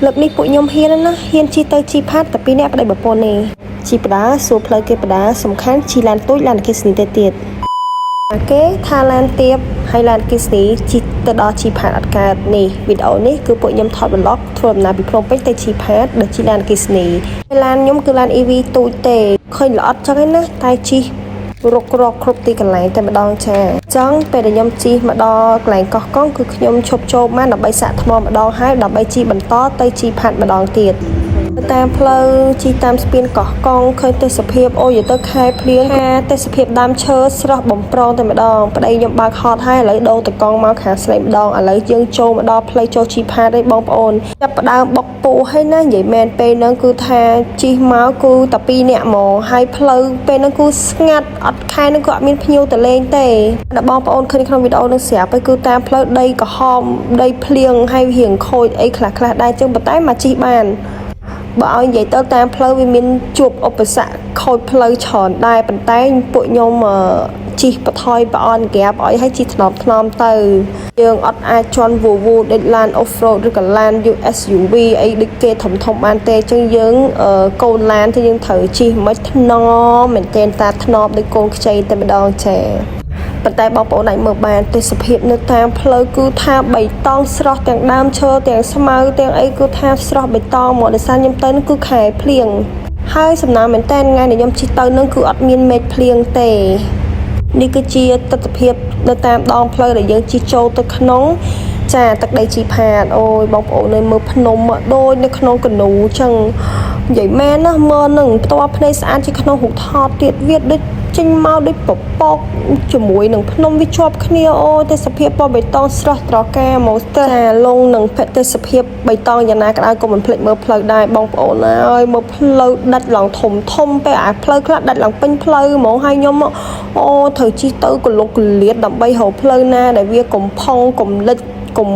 លើកនេះពួកខ្ញុំហ៊ានណាស់ហ៊ានជិះទៅជីផាតតែពីរនាក់ប្តីប្រពន្ធនេះជិះបដាសួរផ្លូវគេបដាសំខាន់ជិះឡានទូចឡានអគ្គិសនីទៅទៀតគេថាឡានទៀបហើយឡានអគ្គិសនីជិះទៅដល់ជីផាតអត់កើតនេះវីដេអូនេះគឺពួកខ្ញុំថត vlog ធ្វើដំណើរពីភ្នំពេញទៅជីផាតដោយជិះឡានអគ្គិសនីឡានខ្ញុំគឺឡាន EV ទូចទេឃើញល្អិតចឹងឯណាតែជិះ រុករកគ្រប់ទីកន្លែងតែម្ដងចាអញ្ចឹងពេលដែលខ្ញុំជិះមកដល់កន្លែងកោះកុងគឺខ្ញុំឈប់ចូលបានដើម្បីសាកថ្មម្ដងហើយដើម្បីជិះបន្តទៅជីផាត់ម្ដងទៀតតាមផ្លូវជិះតាមស្ពានកោះកុងឃើញទេសភាពអូយទៅខែភ្លៀងថាទេសភាពដើមឈើស្រស់បំប្រងតែម្ដងប្តីខ្ញុំបើកហត់ហើយឥឡូវដូរតកង់មកខាងស្រីម្ដងឥឡូវយើងចូលមកដល់ផ្លូវចូលជីផាតឯងបងប្អូនចាប់ផ្ដើមបុកពូហើយណានិយាយមែនពេលហ្នឹងគឺថាជិះមកគឺតែពីរនាក់ហ្មងហើយផ្លូវពេលហ្នឹងគឺស្ងាត់អត់ខែហ្នឹងក៏អត់មានភ្ញៀវទៅលេងទេដល់បងប្អូនឃើញក្នុងវីដេអូហ្នឹងស្រាប់ហើយគឺតាមផ្លូវដីក្រហមដីភ្លៀងហើយរៀងខូចអីខ្លះខ្លះដែរចឹងប៉ុន្តែមកជិះបាន បើឲ្យនិយាយទៅតាមផ្លូវវាមានជួបឧបសគ្គខូចផ្លូវច្រើនដែរប៉ុន្តែពួកខ្ញុំជិះបន្ថយប្រអន់ក្រាបឲ្យឲ្យជិះថ្នមថ្នមទៅយើងអត់អាចជន់វូវូដូចឡាន off road ឬក៏ឡាន SUV អីដូចគេធំធំបានទេអញ្ចឹងយើងកូនឡានទៅយើងត្រូវជិះមិនថ្នមមែនទែនតាថ្នមដូចកូនខ្ចីតែម្ដងចាប៉ុន្តែបងប្អូនអាចមើលបានទេសភាពនៅតាមផ្លូវគឺថាបៃតងស្រស់ទាំងដើមឈើទាំងស្មៅទាំងអីគឺថាស្រស់បៃតងមកដោយសារខ្ញុំទៅនឹងគឺខែភ្លៀងហើយសំណើមែនតើថ្ងៃដែលខ្ញុំជិះទៅនឹងគឺអត់មានមេឃភ្លៀងទេនេះគឺជាទស្សនភាពនៅតាមដងផ្លូវដែលយើងជិះចូលទៅក្នុងចាទឹកដីជីផាតអូយបងប្អូននៅមើលភ្នំដូចនៅក្នុងកនូចឹងនិយាយមែនណាមើលនឹងផ្ទាល់ភ្នែកស្អាតជាក្នុងរូបថតទៀតវាដូចចេញមកដូចពពកជាមួយនឹងភ្នំវាជាប់គ្នាអូទេសភាពពណ៌បៃតងស្រស់ត្រកាមកចាលងនឹងទេសភាពបៃតងយ៉ាងណាក៏ដោយក៏មិនភ្លេចមើលផ្លូវដែរបងប្អូនអើយមើលផ្លូវដាច់ឡើងធំធំពេលអាផ្លូវខ្លះដាច់ឡើងពេញផ្លូវហ្មងហើយខ្ញុំអូត្រូវជិះទៅកលុកកលៀតដើម្បីរកផ្លូវណាដែលវាកំផង់កំលិចកុំ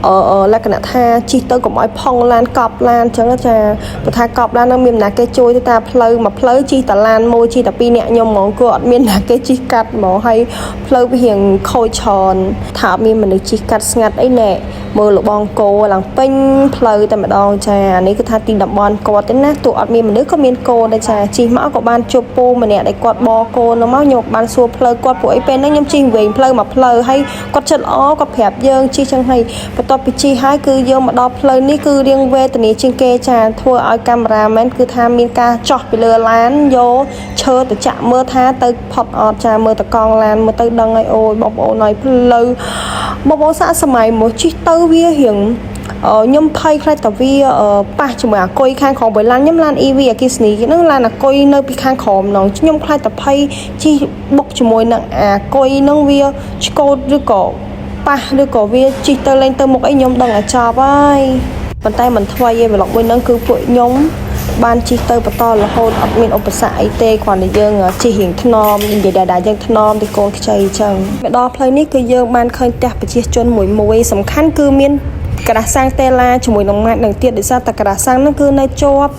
អឺលក្ខណៈថាជិះទៅកុំឲ្យផង់ឡានកប់ឡានអញ្ចឹងចាបើថាកប់ឡានហ្នឹងមានណាគេជួយទៅតាផ្លូវមួយផ្លូវជិះតាឡានមួយជិះតែពីរនាក់ខ្ញុំហ្មងគឺអត់មានណាគេជិះកាត់ហ្មងហើយផ្លូវវារៀងខូចច្រើនថាអត់មានមនុស្សជិះកាត់ស្ងាត់អីណែមើលលបងគោឡើងពេញផ្លូវតែម្ដងចាអានេះគឺថាទីតំបន់គាត់ទេណាទោះអត់មានមនុស្សក៏មានគោដែរចាជិះមកក៏បានជួបពូម្នាក់ដែលគាត់បគោនោះមកខ្ញុំបានសួរផ្លូវគាត់ពួកអីពេលហ្នឹងខ្ញុំជិះវែងផ្លូវមួយផ្លូវហើយគាត់ចិត្តល្អគាត់ប្រាប់យើងជិះចឹងហើយបន្ទាប់ពីជិះហើយគឺយើងមកដល់ផ្លូវនេះគឺរៀងវេទនាជាងគេចាធ្វើឲ្យកាមេរ៉ាមែនគឺថាមានការចោះពីលើឡានយកឈើទៅចាក់មើលថាទៅផុតអត់ចាមើលតកង់ឡានមើលទៅដឹងហើយអូយបងប្អូនហើយផ្លូវបងប្អូនសាកសម័យមកជិះទៅវារៀងខ្ញុំភ័យខ្លាចតែវាប៉ះជាមួយអាគុយខាងក្រោមបើឡានខ្ញុំឡាន EV អគ្គិសនីហ្នឹងឡានអាគុយនៅពីខាងក្រោមហ្នឹងខ្ញុំខ្លាចតែភ័យជិះបុកជាមួយនឹងអាគុយហ្នឹងវាឆ្កូតឬក៏ប៉ះឬក៏វាជិះទៅលេងទៅមុខអីខ្ញុំដឹងតែចប់ហើយប៉ុន្តែមិនថ្មីទេ vlog មួយហ្នឹងគឺពួកខ្ញុំបានជិះទៅបន្តរហូតអត់មានឧបសគ្គអីទេគ្រាន់តែយើងជិះរៀងថ្នមនិយាយដែរយើងថ្នមទៅកូនខ្ចីអញ្ចឹងមកដល់ផ្លូវនេះគឺយើងបានឃើញផ្ទះប្រជាជនមួយមួយសំខាន់គឺមានក្រាស់សាំងតេឡាជាមួយនឹងម៉ាក់នឹងទៀតដោយសារតែក្រាស់សាំងហ្នឹងគឺនៅជាប់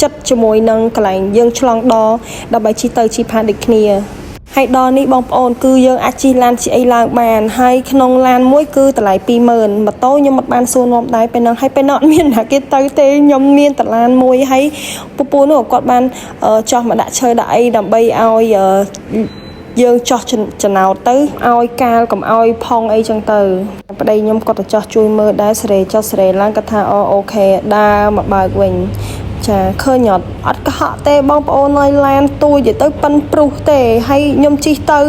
ចិត្តជាមួយនឹងកន្លែងយើងឆ្លងដដើម្បីជិះទៅជិះផានដូចគ្នាហើយដល់នេះបងប្អូនគឺយើងអាចជិះឡានជិះអីឡើងបានហើយក្នុងឡានមួយគឺតម្លៃ20000ម៉ូតូខ្ញុំមិនបានសួរនាំដែរពេលហ្នឹងហើយពេលហ្នឹងអត់មានណាគេទៅទេខ្ញុំមានតឡានមួយហើយពពូនោះគាត់បានចោះមកដាក់ឈើដាក់អីដើម្បីឲ្យយើងចោះចំណោតទៅឲ្យកាលកុំឲ្យផង់អីចឹងទៅប្តីខ្ញុំគាត់ទៅចោះជួយមើលដែរសេរីចោះសេរីឡើងគាត់ថាអូ OK ដើរមកបើកវិញចាឃើញអត់អត់កុហកទេបងប្អូនអើយឡានទួយទៅប៉ិនព្រុសទេហើយខ្ញុំជិះទៅ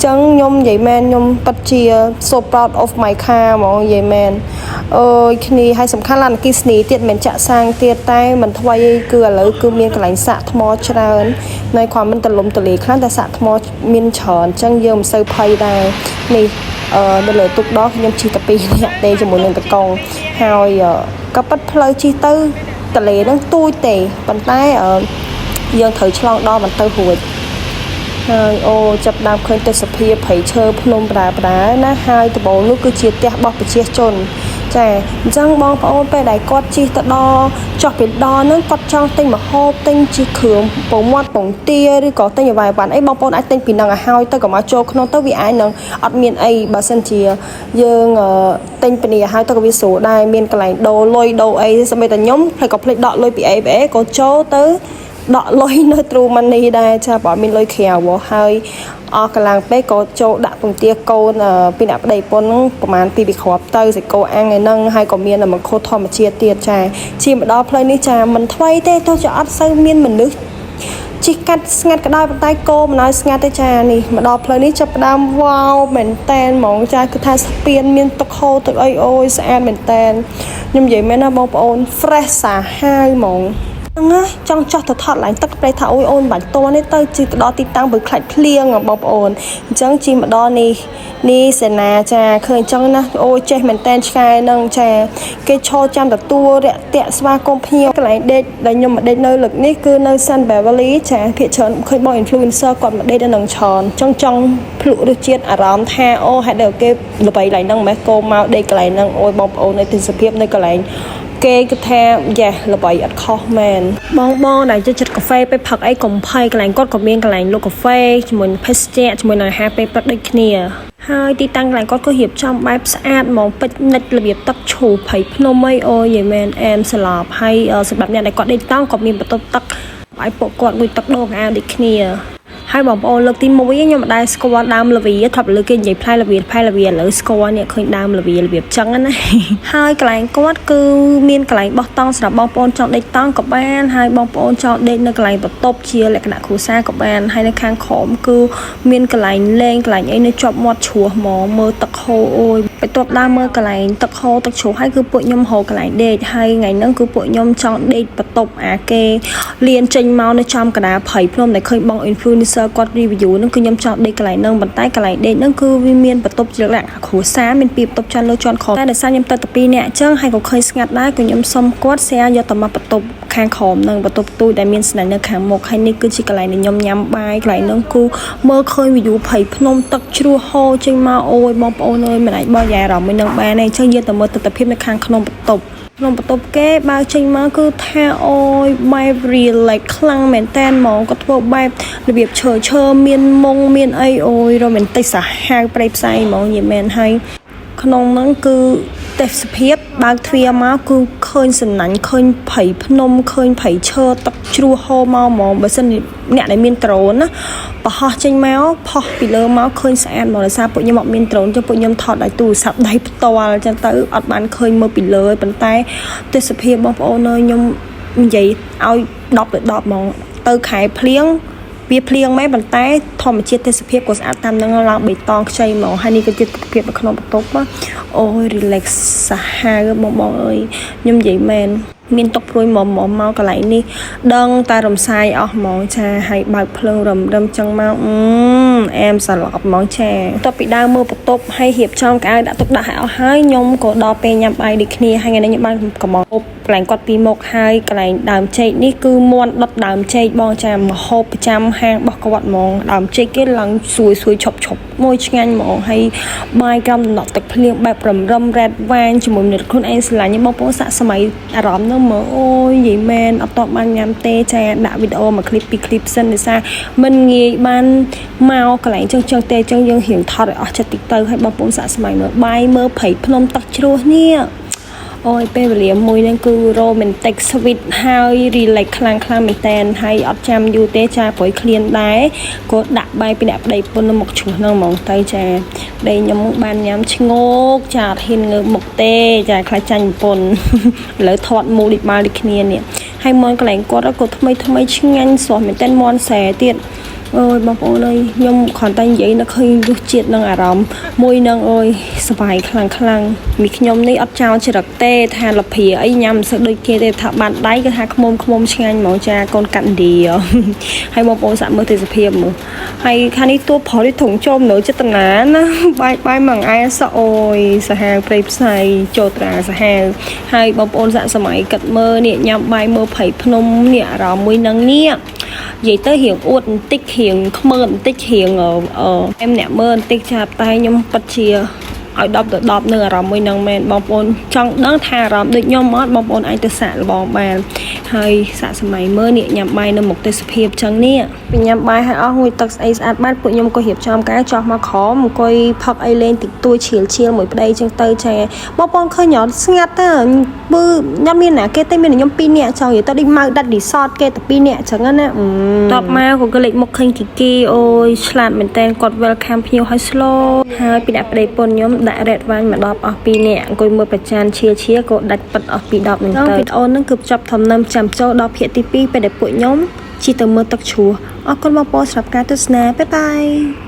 ចឹងខ្ញុំនិយាយមែនខ្ញុំពិតជា so proud of my car ហ្មងនិយាយមែនអើយគ្នាហើយសំខាន់ឡានអគ្គិសនីទៀតមិនចាក់សាំងទៀតតែមិនថ្មីគឺឥឡូវគឺមានកន្លែងសាកថ្មច្រើននៅគ្រាន់មិនទលំទលាយខ្លាំងតែសាកថ្មមានច្រើនចឹងយើងមិនសូវភ័យដែរនេះអឺនៅលើទូកដោះខ្ញុំជិះតែពីរនាក់ទេជាមួយនឹងតកងហើយក៏ប៉ិតផ្លូវជិះទៅតលេហ្នឹងទូចទេប៉ុន្តែយើងត្រូវឆ្លងដល់មិនទៅរួចហើយអូចាប់ដើមឃើញទេសភាពព្រៃឈើភ្នំប្រាប្រាណាហើយដំបូងនោះគឺជាផ្ទះរបស់ប្រជាជន ចាអញ្ចឹងបងប្អូនពេលដែលគាត់ជិះទៅដល់ចុះពីដល់ហ្នឹងគាត់ចង់ទិញម្ហូបទិញជាគ្រឿងពងមាត់ពងទាឬក៏ទិញអ្វីអ្វីអីបងប្អូនអាចទិញពីហ្នឹងឲ្យហើយទៅកុំឲ្យចូលក្នុងទៅវាអាចនឹងអត់មានអីបើសិនជាយើងទិញពីនេះឲ្យហើយទៅក៏វាស្រួលដែរមានកន្លែងដូរលុយដូរអីសម្បីតែខ្ញុំភ្លេចក៏ភ្លេចដកលុយពី ABA ក៏ចូលទៅដកលុយនៅ True Money ដែរចាបើអត់មានលុយក្រៅហ៎ហើយអស់កម្លាំងពេកក៏ចូលដាក់ពងទាកូនពីអ្នកប្តីប្រពន្ធហ្នឹងប្រហែលពីរគ្រាប់ទៅសាច់គោអាំងឯហ្នឹងហើយក៏មានមង្ឃុតធម្មជាតិទៀតចាជាមកដល់ផ្លូវនេះចាមិនថ្មីទេទោះជាអត់សូវមានមនុស្សជិះកាត់ស្ងាត់ក៏ដោយប៉ុន្តែគោមិនឲ្យស្ងាត់ទេចានេះមកដល់ផ្លូវនេះចាប់ផ្ដើមវ៉ាវមែនតែនហ្មងចាគឺថាស្ពានមានទឹកហូរទឹកអីអូយស្អាតមែនតែនខ្ញុំនិយាយមែនណាបងប្អូន fresh សាហាវហ្មងហ្នឹងណាចង់ចោះទៅថតឡើងទឹកប្រេថាអូយអូនបាច់តនេះទៅជិះទៅដល់ទីតាំងបើខ្លាច់ភ្លៀងបងប្អូនអញ្ចឹងជិះមកដល់នេះនេះសេនាចាឃើញអញ្ចឹងណាអូយចេះមែនតែនឆ្កែហ្នឹងចាគេឈរចាំទទួលរាក់ទាក់ស្វាគមន៍ភ្ញៀវកន្លែងដេកដែលខ្ញុំមកដេកនៅលើកនេះគឺនៅ Sun Beverly ចាភាគច្រើនឃើញបង influencer គាត់មកដេកនៅនឹងច្រើនអញ្ចឹងចង់ភ្លក់រសជាតិអារម្មណ៍ថាអូហេតុតែគេល្បីកន្លែងហ្នឹងម៉េះកូមកដេកកន្លែងហ្នឹងអូយបងប្អូននៅទេសភាពនៅកន្លែងគេគឺថាយ៉ាល្បីអត់ខុសមែនបងបងដែលចូលចិត្តកាហ្វេពេលផឹកអីកុំភ័យកន្លែងគាត់ក៏មានកន្លែងលក់កាហ្វេជាមួយនឹងភេសជ្ជៈជាមួយនឹងអាហារពេលព្រឹកដូចគ្នាហើយទីតាំងកន្លែងគាត់ក៏រៀបចំបែបស្អាតហ្មងពេចនិចរបៀបទឹកជ្រូកព្រៃភ្នំអីអូយយមែនអែមស្លាប់ហើយសម្រាប់អ្នកដែលគាត់ដេកតង់ក៏មានបន្ទប់ទឹកឲ្យពួកគាត់ងុយទឹកដូងអាវដូចគ្នាហើយបងប្អូនលើកទី1ខ្ញុំមិនដែលស្គាល់ដើមល្វាធ្លាប់លើគេនិយាយផ្លែល្វាផ្លែល្វាឥឡូវស្គាល់នេះឃើញដើមល្វារបៀបចឹងណា ហើយកន្លែងគាត់គឺមានកន្លែងបោះតង់សម្រាប់បងប្អូនចង់ដេកតង់ក៏បានហើយបងប្អូនចង់ដេកនៅកន្លែងបន្ទប់ជាលក្ខណៈគ្រួសារក៏បានហើយនៅខាងក្រោមគឺមានកន្លែងលេងកន្លែងអីនៅជាប់មាត់ជ្រោះហ្មងមើលទឹកហូរអូយបន្ទាប់ដើរមើលកន្លែងទឹកហូរទឹកជ្រោះហើយគឺពួកខ្ញុំរកកន្លែងដេកហើយថ្ងៃហ្នឹងគឺពួកខ្ញុំចង់ដេកបន្ទប់អាគេលៀនចេញមកនៅចំកណ្ដាលព្រៃភ្នំដែលឃើញបង influencer គាត់ review ហ្នឹងគឺខ្ញុំចង់ដេកកន្លែងហ្នឹងប៉ុន្តែកន្លែងដេកហ្នឹងគឺវាមានបន្ទប់ជាលក្ខណៈគ្រួសារមានពីរបន្ទប់ជាន់លើជាន់ក្រោមតែដោយសារខ្ញុំទៅតែពីរនាក់អញ្ចឹងហើយក៏ឃើញស្ងាត់ដែរក៏ខ្ញុំសុំគាត់ share យកទៅមកបន្ទប់ខាងក្រោមហ្នឹងបន្ទប់ទូចដែលមានស្នេហ៍នៅខាងមុខហើយនេះគឺជាកន្លែងដែលខ្ញុំញ៉ាំបាយកន្លែងហ្នឹងគឺមើលឃើញ view ព្រៃភ្នំទឹកជ្រោះហូរចេញមកអូយបងប្អូនអើយមិនអាចបោះយ៉ាអារម្មណ៍មួយនឹងបានទេអញ្ចឹងយើងទៅមើលទស្សនភាពនៅខាងក្នុងបន្ទប់ក្នុងបន្ទប់គេបើចេញមកគឺថាអូយបែប relax ខ្លាំងមែនតែនហ្មងគាត់ធ្វើបែបរបៀបឈើឈើមានមុងមានអីអូយ romantic សាហាវព្រៃផ្សៃហ្មងនិយាយមែនហើយក្នុងហ្នឹងគឺទេសភាពបើកទ្វារមកគឺឃើញសំណាញ់ឃើញព្រៃភ្នំឃើញព្រៃឈើទឹកជ្រោះហូរមកហ្មងបើសិនជាអ្នកដែលមានដ្រូនណាបរហោះចេញមកផុសពីលើមកឃើញស្អាតហ្មងដោយសារពួកខ្ញុំអត់មានដ្រូនចុះពួកខ្ញុំថតដោយទូរស័ព្ទដៃផ្ទាល់អញ្ចឹងទៅអត់បានឃើញមើលពីលើទេប៉ុន្តែទេសភាពបងប្អូនអើយខ្ញុំនិយាយឲ្យ10ទៅ10ហ្មងទៅខែភ្លៀងវាភ្លៀងមែនប៉ុន្តែធម្មជាតិទេសភាពក៏ស្អាតតាមនឹងឡើងបៃតងខ្ចីហ្មងហើយនេះក៏ជាទិដ្ឋភាពនៅក្នុងបន្ទប់ណាអូយ relax សាហាវបងបងអើយខ្ញុំនិយាយមែនមានតុកព្រួយមកមកមកកន្លែងនេះដឹងតែរំសាយអស់ហ្មងចាហើយបើកភ្លើងរំរឹមចឹងមកអឺអែមសឡប់ហ្មងចាបន្ទាប់ពីដើរមើលបន្ទប់ហើយរៀបចំកៅអៅដាក់ទុកដាក់ឲ្យអស់ហើយខ្ញុំក៏ដល់ពេលញ៉ាំបាយដូចគ្នាហើយថ្ងៃនេះខ្ញុំបានកំងហូបកន្លែងគាត់ពីរមុខហើយកន្លែងដើមចេកនេះគឺមន់ដុតដើមចេកបងចាមហូបប្រចាំហាងរបស់គាត់ហ្មងដើមចេកគេឡើងស្រួយស្រួយឈប់ឈប់មួយឆ្ងាញ់ហ្មងហើយបាយក្រំដំណក់ទឹកភ្លៀងបែបរំរឹម red wine ជាមួយមិត្តខ្លួនឯងស្រឡាញ់បងប្អូនសាក់សម័យអារម្មណ៍ហ្នឹងមើលអូយនិយាយមែនអត់តបានញ៉ាំទេចាដាក់វីដេអូមួយឃ្លីបពីរឃ្លីបសិនដោយសារមិនងាយបានមកកន្លែងចឹងចឹងទេចឹងយើងរៀងថតឲ្យអស់ចិត្តតិចទៅហើយបងប្អូនសាក់សម័យមើលបាយមើលព្រៃភ្នំទឹកជ្រោះនេះអូយពេលវេលាមួយហ្នឹងគឺ romantic sweet ហើយ relax ខ្លាំងខ្លាំងមែនតែនហើយអត់ចាំយូរទេចាព្រោះឃ្លានដែរក៏ដាក់បាយពីអ្នកប្តីប្រពន្ធនៅមុខជ្រោះហ្នឹងហ្មងទៅចាប្តីខ្ញុំបានញ៉ាំឈ្ងោកចាអត់ហ៊ានងើបមុខទេចាខ្លាចចាញ់ប្រពន្ធ ឥឡូវថតមូលដូចបាល់ដូចគ្នានេះហើយមាន់កន្លែងគាត់ក៏ថ្មីថ្មីឆ្ងាញ់ស្រស់មែនតែនមាន់ស្រែទៀតអើយបងប្អូនអើយខ្ញុំគ្រាន់តែនិយាយនៅឃើញរសជាតិនិងអារម្មណ៍មួយនឹងអើយសប្បាយខ្លាំងខ្លាំងមីខ្ញុំនេះអត់ចោលចរិតទេថាលភាអីញ៉ាំមិនសូវដូចគេទេថាបានដៃគឺថាខ្មុំខ្មុំឆ្ងាញ់ហ្មងចាកូនកាត់ឥណ្ឌា ហើយបងប្អូនសាក់មើលទេសភាពមើលហើយខាងនេះតួប្រុសនេះធំជុំនៅចេតនាណាបាយបាយមួយថ្ងៃសក់អូយសាហាវព្រៃផ្សៃចូលត្រាសាហាវហើយបងប្អូនសាក់សម័យគិតមើលនេះញ៉ាំបាយមើលព្រៃភ្នំនេះអារម្មណ៍មួយនឹងនេះនិយាយទៅរៀងអួតបន្តិចរៀងខ្មើបន្តិចរៀងអឺអែមអ្នកមើលបន្តិចចាតែខ្ញុំពិតជា ឲ្យ10ទៅ10នៅអារម្មណ៍មួយហ្នឹងមែនបងប្អូនចង់ដឹងថាអារម្មណ៍ដូចខ្ញុំអត់បងប្អូនអាចទៅសាកល្បងបានហើយសាកសម័យមើលនេះញ៉ាំបាយនៅមុខទេសភាពចឹងនេះពីញ៉ាំបាយហើយអស់ងួយទឹកស្អីស្អាតបានពួកខ្ញុំក៏រៀបចំការចោះមកក្រោមអង្គុយផឹកអីលេងតិចតួចឈៀលឈៀលមួយប្តីចឹងទៅចាបងប្អូនឃើញអត់ស្ងាត់ទៅពឺញ៉ាំមានណាគេទេមានតែខ្ញុំពីរនាក់ចង់និយាយទៅដូចម៉ៅដាច់រីសតគេតែពីរនាក់ចឹងណាតបមកក៏គេលេចមុខឃើញគីគីអូយឆ្លាតមែនតើគាត់ welcome ភ្ញៀវឲ្យ slow ហើយពីដាក់ប្តីពន្ធខ្ញុំដាក់ red wine មកដល់អស់ពីរនាក់អង្គុយមើលប្រចានឈៀឈៀក៏ដាច់ប៉ិតអស់ពី10ហ្នឹងទៅវីដេអូហ្នឹងគឺចប់ធំនឹមចាំចូលដល់ភាគទី2ពេលដែលពួកខ្ញុំជិះទៅមើលទឹកជ្រោះអរគុណបងប្អូនសម្រាប់ការទស្សនាbye bye.